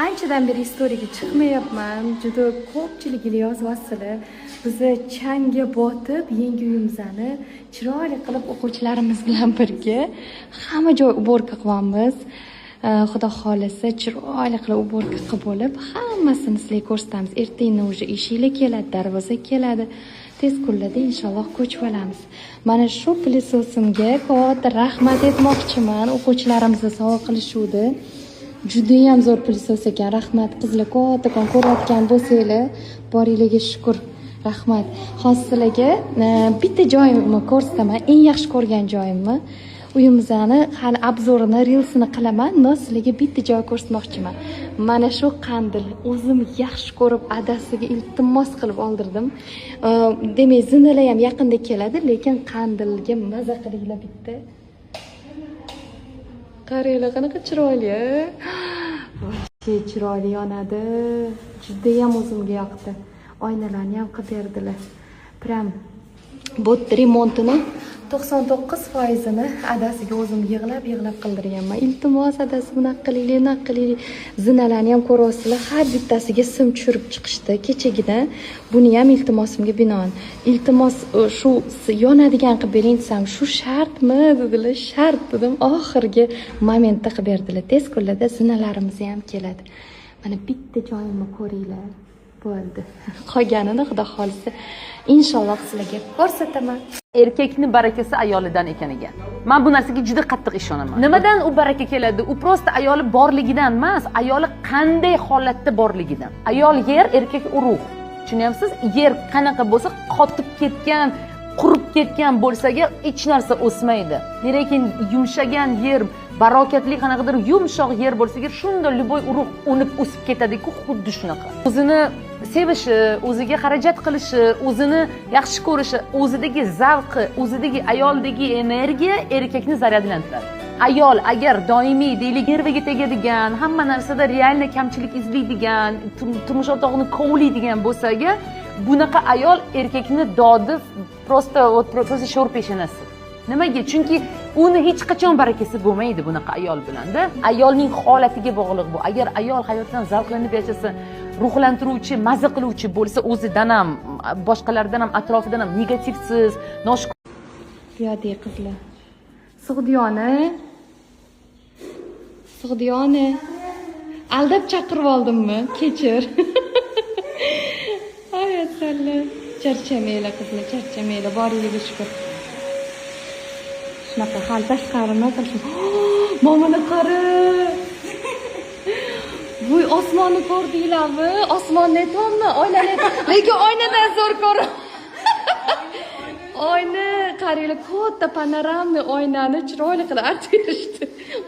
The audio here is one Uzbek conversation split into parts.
Anchadan beri storyga chiqmayapman. Juda ko'pchiliginglar yozyapsizlar. Bizni changga botib, yangi uyimizni chiroyli qilib o'quvchilarimiz bilan birga hamma joy уборка qilyapmiz. Xudo xohlasa, chiroyli qilib уборка qilib bo'lib, hammasini sizlarga ko'rsatamiz. Ertaga уже eshiklar keladi, darvoza keladi. Tez kunlarda inshaalloh ko'chib olamiz. Mana shu пылесос imga katta rahmat aytmoqchiman. O'quvchilarimiz sovg'a qilishuvdi. Judayam zo'r пылесос ekan. Rahmat, qizlar, kattakon ko'rayotgan bo'lsanglar, boringlarga shukur. Rahmat. Hozir sizlarga bitta joyimni ko'rsataman. Eng yaxshi ko'rgan joyimni. Uyimizni hali обзор ini, reelsini qilaman, но sizlarga bitta joy ko'rsatmoqchiman. Mana shu qandil o'zim yaxshi ko'rib, adasiga iltimos qilib oldirdim. Demak, zinalar ham yaqinda keladi, lekin qandilga maza qilinglar bitta. Qaranglar, qanaqa chiroyli. Вообще chiroyli yonadi. Judayam o'zimga yoqdi. Oynalarni ham qilib berdilar. Прям bu remontini 99%ini adasiga o'zim yig'lab yig'lab qildirganman. Iltimos, adasi, bunaqa qilaylik, bunaqa qilaylik. Zinalarni ham ko'ryapsizlar, har bittasiga sim tushirib chiqishdi kechagina. Buni ham iltimosimga binoan. Iltimos, shu yonadigan qilib bering desam, shu shartmi dedilar. Shart dedim. Oxirgi momentda qilib berdilar. Tez kunlarda zinalarimiz ham keladi. Mana bitta joyimni ko'ringlar. Bo'ldi. Qolganini Xudo xohlasa inshaalloh sizlarga ko'rsataman. Erkakni barakasi ayolidan ekaniga man bu narsaga juda qattiq ishonaman. Nimadan u baraka keladi? U просто ayoli borligidan emas, ayoli qanday holatda borligidan. Ayol yer, erkak urug', tushunyapsiz? Yer qanaqa bo'lsa, qotib ketgan, qurib ketgan bo'lsa agar, hech narsa o'smaydi. Lekin yumshagan yer, barokatli, qanaqadir yumshoq yer bo'lsa agar, shunda любой urug' unib o'sib ketadiku. Xuddi shunaqa o'zini sevishi, o'ziga xarajat qilishi, o'zini yaxshi ko'rishi, o'zidagi zavqi, o'zidagi, ayoldagi energiya erkakni zaryadlantiradi. Ayol agar doimiy, deylik, nerviga tegadigan, hamma narsada реально kamchilik izlaydigan, turmush o'rtog'ini kovlaydigan bo'lsa agar, bunaqa ayol erkakni dodi просто, вот просто sho'r peshanasi. Nimaga? Chunki uni hech qachon barakasi bo'lmaydi bunaqa ayol bilanda. Ayolning holatiga bog'liq bu. Agar ayol hayotdan zavqlanib yashasa, ruhlantiruvchi, maza qiluvchi bo'lsa, o'zidan ham, boshqalardan ham, atrofidan ham negativsiz, noshukur Bu yoqdagi qizlar. Sug'diyoni. Sug'diyoni. Aldab chaqirib oldimmi? Kechir. Ay, asallar. Charchamanglar, qizlar, charchamanglar. Boringlarga shukur. Shunaqa hali tashqarini qilishim. Momani qara. Bu osmonni ko'rdinglarmi? Osmonni aytyapman, oynani. Lekin oynadan zo'r ko'raman. Oyna qaranglar, katta панорамный oynani chiroyli qilib artib berishdi.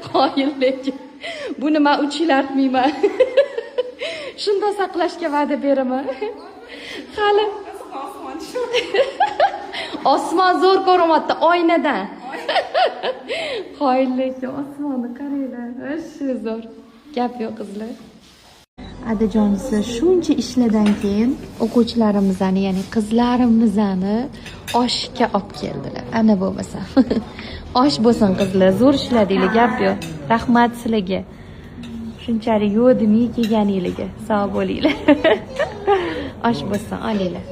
Qoyil lekin. Buni man 3 yil artmayman. Shundoq saqlashga va'da beraman. Hali osmon zo'r ko'rinyapti oynadan. Qoyil lekin osmonni qaranglar, вообще zo'r. Gap yo'q, qizlar. Adajonisi shuncha ishlardan keyin o'quvchilarimizni, ya'ni qizlarimizni oshga olib keldilar. Ana bo'lmasa. Osh bo'lsin, qizlar, zo'r ishladinglar, gap yo'q. Rahmat sizlarga. Shunchalik yo'q demay kelganinglarga. Sog' bo'linglar. Osh bo'lsin, olinglar.